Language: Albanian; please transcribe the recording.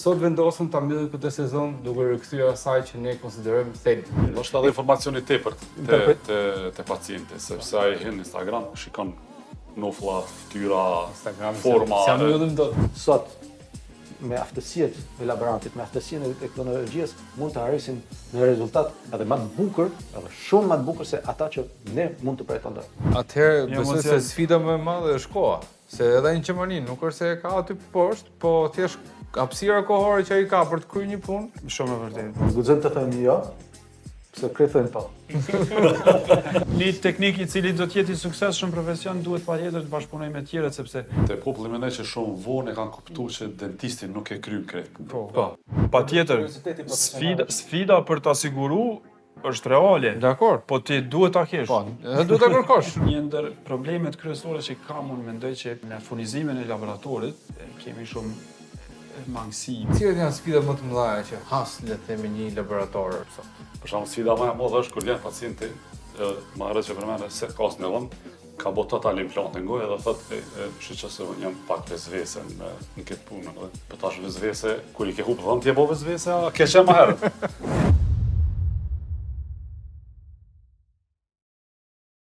Sot vendosëm ta mbyllim këtë sezon duke rikthyer asaj që ne konsiderojmë thelb. Ndoshta edhe informacioni i tepërt te te te pacienti, sepse ai hyn në Instagram, shikon nofla, fytyra, Instagram, forma. S'ia mbyllim dot. Sot me aftësitë e laborantit, me aftësinë e teknologjisë, mund të arrisim në rezultat edhe më të bukur, edhe shumë më të bukur se ata që ne mund të pretendojmë. Atëherë besoj se sfida më e madhe është koha. Se edhe në Gjermani nuk është se e ka aty poshtë, po thjesht hapësira kohore që ai ka për të kryer një punë. Shumë e vërtetë. Guxojmë të themi jo, pse krejt thonë po. Një teknik i cili do të jetë i suksesshëm në profesion duhet patjetër të bashkëpunojë me tjerët sepse Te populli mendoj që shumë vonë e kanë kuptu që dentisti nuk e kryen krejt punën. Po. po. Patjetër. Sfida sfida për ta siguru është reale. Dakor. Po ti duhet ta kesh. Po, edhe duhet ta kërkosh. Një ndër problemet kryesore që kam unë mendoj që në furnizimin e laboratorit kemi shumë mangësi. Cilat janë sfidat më të mëdha që has le të themi një laborator sot? Për shembull, sfida më e madhe është kur vjen pacienti, më herët që përmende se ka asnjë dhëmb, ka bo total implante në gojë edhe thot, e, e, shqyqë se unë jam pak vesvese në, në këtë punë. Dhe, po tash vesvese, kur i ke hup dhëmb, je bo vesvese, a ke qenë më herët?